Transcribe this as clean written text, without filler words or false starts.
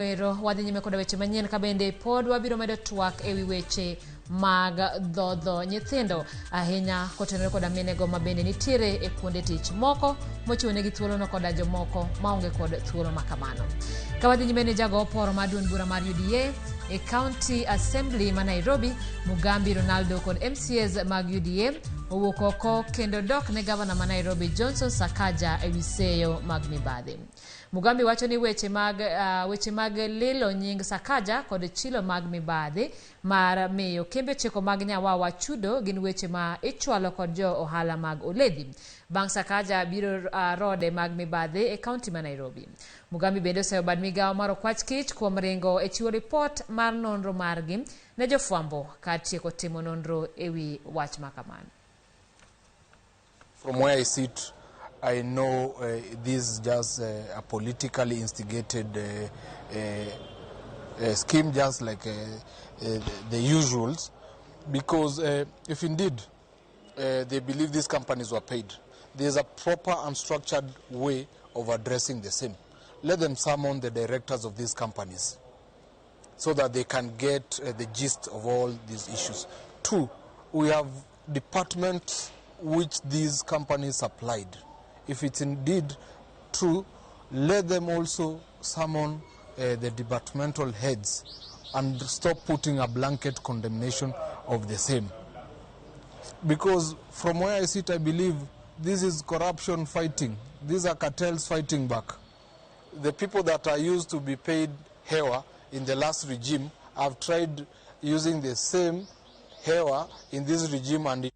Ero wadhi nyime koda weche manyien ka bende pod wabiro medo twak e wi weche mag dhodho nyithindo ahinya kotenore koda minego ma bende nitiere e kuonde tich moko mochiwonegi thuolono koda jomoko maonge kod thuolo ma kamano. Ka wadhi nyime ni jago oporo mar duond bura mar UDA e County Assembly ma Nairobi, Mugambi Ronaldo kod MCAs mag UDA owuok oko kendo dok ne gavana ma Nairobi Johnson Sakaja e wi seyo mag mibadhi. Mugambi wacho ni weche mag lilo nying Sakaja kod chilo mag mibadhi mar miyo kembe ochiko mag Nyawawa chudo gin weche ma ichwalo kod jo ohala mag oledhi. Bang' Sakaja biro rode mag mibadhi e kaunti ma Nairobi. Mugambi bende oseyo bad migawo mar okwach kich kuom ringo e chiwo ripot mar nonro margi ne jofwambo kar tieko timo nonro e wi wach ma kamano. From where I sit, I know this is just a politically instigated scheme, just like the usuals, because if indeed they believe these companies were paid, there's a proper and structured way of addressing the same. Let them summon the directors of these companies so that they can get the gist of all these issues. Two, we have departments which these companies supplied. If it's indeed true, let them also summon the departmental heads and stop putting a blanket condemnation of the same. Because from where I sit, I believe this is corruption fighting. These are cartels fighting back. The people that are used to be paid hewa in the last regime have tried using the same hewa in this regime and